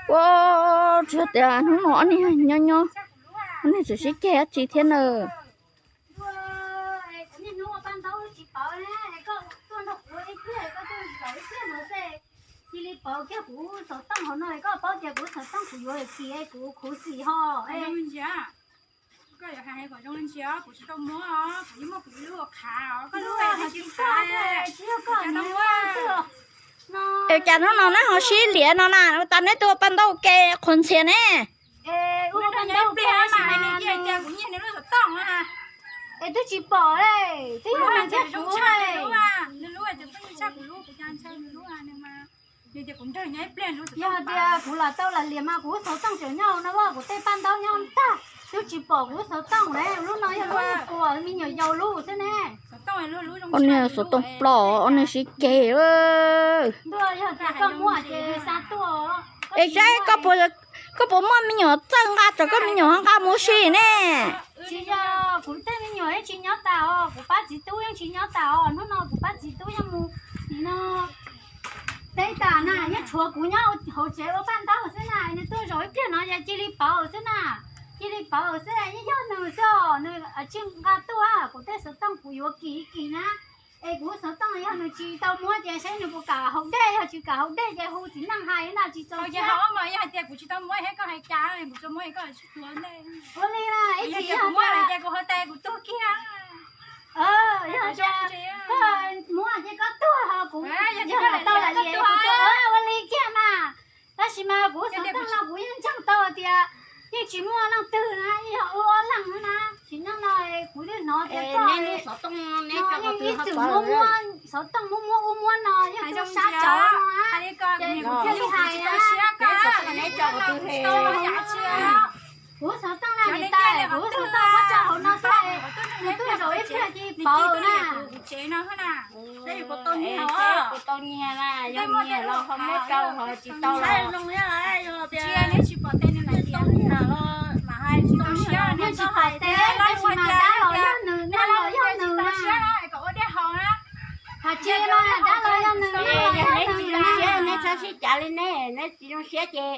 Ua, tsis tias hnub no ob niag nyob nyob, ob niag tseem sib ceg dab tsi thiab na. Cia li pauv kiag kuv xov tooj hauv no, koj paub tias kuv xov tooj kuv yuav kim kuv khuv xim ho. Es cas hnub no neb ho sib liam no na, tas neb tuaj paj ntaub ua ke qhuas ntxhias ne. Es twb tsis pom, twb yog nws thiab kuv. Yog tias kuv lam tau lam liam mas kuv xov tooj tseem nyob no, kuv tej paj ntaub nyob tag, twb tsis pom kuv xov tooj ne. Lub no yog lub puas me nyuam yaus lub xwb ne. Ob niag xov tooj ploj, ob niag sib ceg. Ntuj, yog tias koj muab ces xa tuaj. Es saib koj puas muaj me nyuam txawj nqa, tsam koj me nyuam ho nqa mus ua si ne. Tsis yog, kuv tej me nyuam yeej tsis nyob tas os, kuv pab txiv tub yeej tsis nyob tas os. Hnub no kuv pab txiv tub yeej mus nim no teb tas na, yeej tshuav kuv nyob hauv tsev ua paj ntaub xwb na. Nws tuaj zaum ib pliag no ces cia li pauv xwb na, cia li pauv xwb, yeej yog nws xwb os, nws tsis nqa tuaj kuv tej xov tooj, kuv yuav kim ib kim na. Es kuv xov tooj yog nws tsis tau muab ces saib nws puas kam haus dej, yog tsis kam haus dej ces hu txiv neej hais na, tsis txaus siab. Ua li na, ib chim yog tias koj muab ces koj tuag ho kuv yog lam tau lam liam kuv tuag ua li kiag mas. Tab sis mas kuv xov tooj no kuv yeej ntseeg tau tias yeej tsis muaj leej twg na, yog ua ob leeg na, tsis nyob no kuv twb hnov tias koj ib txwm muab muab xov tooj muab muab ua muab no yeej tuaj sab tsov no na, ces kuv thiaj li hais na. Kuv xov tooj na niam tais, kuv xov tooj muab tso hauv no xwb, nws tuaj zaum ib pliag cia li pauv na. Kuv tau nyiag na, yog nyiag los ho muab rau, ho tsis tau los tsis tau nyiag los mas hais tsis tau nyiag, yeej tsis pom tes, tab sis mas dab los yog nws, dab los yog nws na. Hais tsis mas dab los yog nws, dab los yog nws na. Neb txhob sib cav li ne, neb tsis zoo siab ces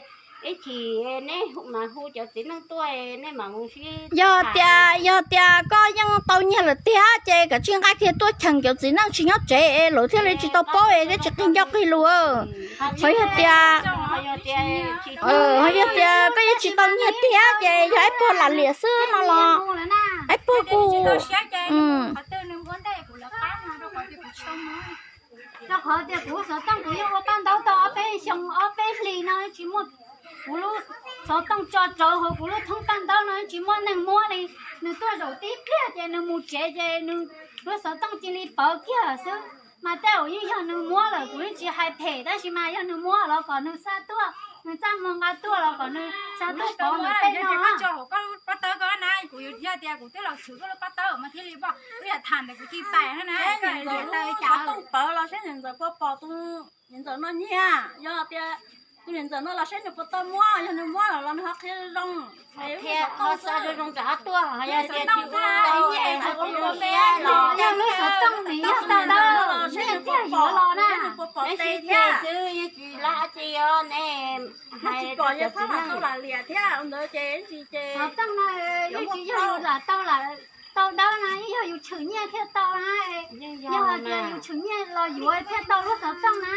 ib chim neb mam hu cov txiv neej tuaj, neb mam mus sib. Yog tias, yog tias koj yeej tau nyiag lawm tiag ces kav tsij nqa kiag tuaj cheem cov txiv neej tsis nyob tsev es lawv thiaj li tsis tau paub es thiaj tsis qhig ncauj qhig lus. Ho yog tias, ho yog tias koj yeej tsis tau nyiag tiag ces yog ib puag lam liam xwb no los, ib puag kuj. Rau qhov tias kuv xov tooj kuv yeej ua paj ntaub tau ob peb xyoo ob peb hlis no tsis muaj, kuv lub xov tooj tso rau hauv kuv lub thoob paj ntaub no tsis muaj neeg muab li. Nws tuaj zaum tib pliag ces nws mus tsev ces nws lub xov tooj cia li pawv kiag xwb. Mas tej zaum yeej yog nws muab lawm, kuv yeej tsis hais phem, tab sis mas yog nws muab los kom nws xa tuaj, nws txaj muag nqa tuaj los kom nws xa tuaj pov nws tej no. Pob tawb ko na, kuv yog tias kuv twb los tshwm koj lub pob tawb mas thiaj li pom, wb yog tham ntawm kuv tij pais na, koj niam ntxawm pawv los saib niam ntxawm puas pom tus niam ntxawm no nyiag, yog tias tus niam ntxawm no los saib nws puas tau muab, yog nws muab lawm los nws ho qhia zoo. Qhia ho xa zoo zoo rau ho tuaj, yog tias tsis muab los yog lub xov tooj nws yog tau ntawd, nyiag tiag yuav los na. Neb sib ceg xwb yeej tsis lab tsi os, neb hais tsis pom yog txhob lam tau lam liam thiab ntawd ces tsis ces. Xov tooj no yeej tsis yog yus lam tau lam tau dawb na, yeej yog yus tshwm nyiaj thiaj tau na. Yog hais tias yus tshwm nyiaj los yuav thiaj tau lub xov tooj na.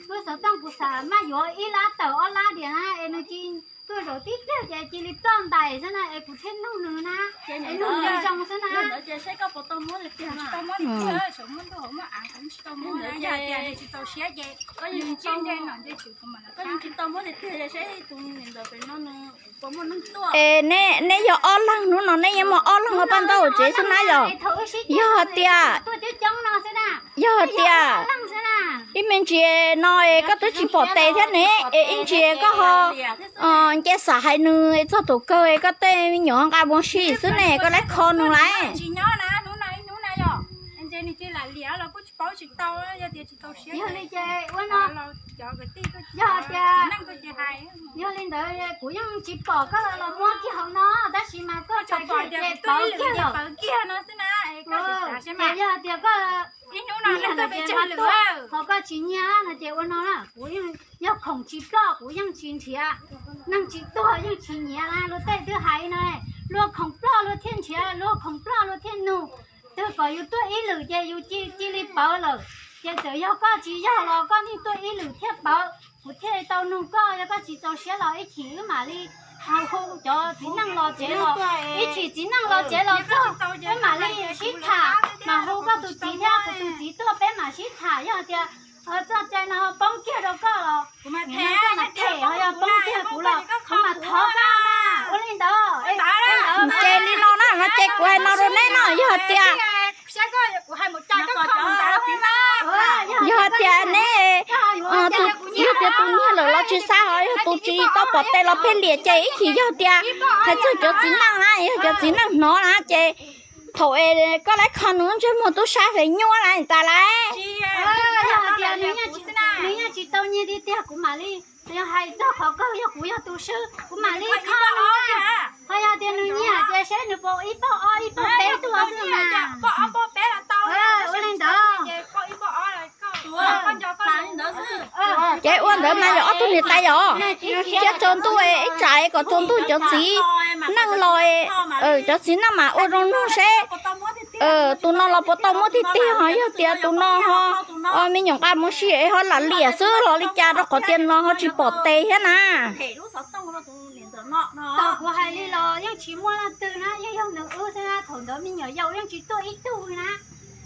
Lub xov tooj kuv xav maj yuav ib lab tawm ob lab diam na, es nws cia tuaj zaum tib pliag ces cia li ploj ntais xwb na, es kuv thiaj nug nws na, es nug nws zoo xwb na. Ces saib koj puas tau muab tiag tiag na. Yog tias nws tsis txaus siab ces koj yeej tsis tau muab tiag tiag, saib tus niam ntxawm pem no nws puas muaj neeg tuaj. Es neb, neb yog ob leeg, hnub no neb yeej muaj ob leeg ua paj ntaub hauv tsev xwb na yog. Yog hais tias, yog hais tias ib me ntsis no es koj twb tsis pom tes thiab ne, es ib ntsis koj ho nce xam hais nws txog thaum kawg es koj tej me nyuam nqa mus ua si xwb ne, koj lab kho nws lawm. Yog li ces ua no, yog tias, yog li ntawd kuv yeej tsis pom koj los muab kiag hauv no, tab sis mas koj txhais kiag ces pawv kiag lawm. Ces yog tias koj, ho koj tsis nyiag no ces ua no na, kuv yeej, yog khoom tsis ploj kuv yeej tsis nrhiav, neeg tsis tuag yeej tsis nyiav na. Luag tej twb hais no, luag khoom ploj luag thiaj nrhiav, luag khoom ploj luag thiaj nug. Twb kom yus tuaj ib lwm ces yus cia li pawv lawm. Ces txawm yog koj tsis yog los koj yeej tuaj ib lwm thiaj pawv, kuv thiaj li tau nug koj. Yog koj tsis txaus siab los ib chim wb mam li hu cov txiv neej los tsev los, ib chim txiv neej los tsev los txog wb mam li sib tham, mam hu koj tus txiv thiab kuv tus txiv tuaj peb mam sib tham. Yog tias txoj cai no poob kiag rau koj los, koj mas them, ho yog poob kiag kuv los kuv mas thov koj na. Ua li ntawd. Ces li no na, no ces kuv hais no rau neb no, yog tias yog tias neb, yog tias tus nyiag lawm los tsis xav, ho yog tus tsis tau pom tes los pheej liam ces ib chim yog tias hais txog cov txiv neej na, yog cov txiv neej hnov na ces thaum es koj laib kho nws ntsej muag tub sab feem nyuaj na tas lawm. Nws yeej tsis tau nyiag tiag tiag, kuv mam li, yog hais txog qhov kawg yog kuv yog tus swb kuv mam li kho nws. Ho yog tias nws nyiag ces saib nws puas ib pob ob ib pob peb tuaj xwb mas. Ua li ntawd. Ces ua ntawd mas yog ob tug niam tais yog thiab tsaus ntuj ib tsam kom tsaus ntuj cov txiv neej los, cov txiv neej mas ua zoo nug seb tus no los puas tau muab tiag tiag, ho yog tias tus no ho me nyuam nqa mus sia es ho lam liam xwb los li cas, rau qhov tias no ho tsis pom tes thiab na. Thaum kuv hais li los yeej tsis muaj leej twg na, yeej yog nws wb xwb na. Thaum ntawd me nyuam yaus yeej tsis tuaj ib tug li na.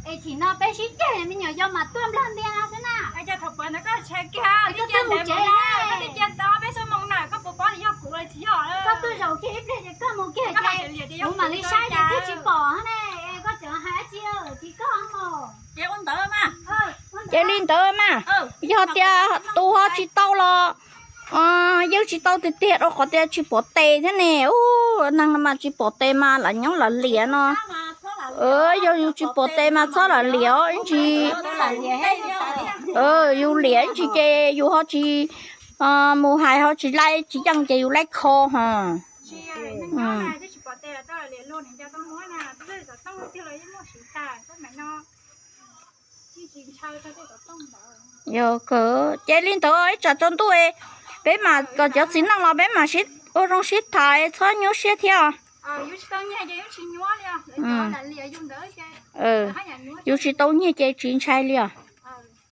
Es chim no peb sib ceg me nyuam yaus mas tuaj nplog ntias no xwb na. Koj tuaj mus tsev, koj tuaj zaum kiag ib pliag ces koj mus kiag ces kuv mam li saib ces twb tsis pom ne. Koj tseem hais dab tsi tsis koj. Ces li ntawd mas, yog tias tus ho tsis tau los yeej tsis tau tiag tiag rau qhov tias tsis pom tes thiab ne. Ub, neeg no mas tsis pom tes mas lam nyob lam liam no. Yog yus tsis pom tes mas txhob lam liam ib ntsis. Yus liam ib ntsis ces yus ho tsis mus hais ho tsis laib tsis yeej ces yus laib kho ho. Yog kawg ces li ntawd ib tsam tsaus ntuj peb mam kom cov txiv neej los peb mam ua zoo sib tham txhob nyuaj siab thiab os. Yus tsis tau nyiag ces tsis ntshai li os.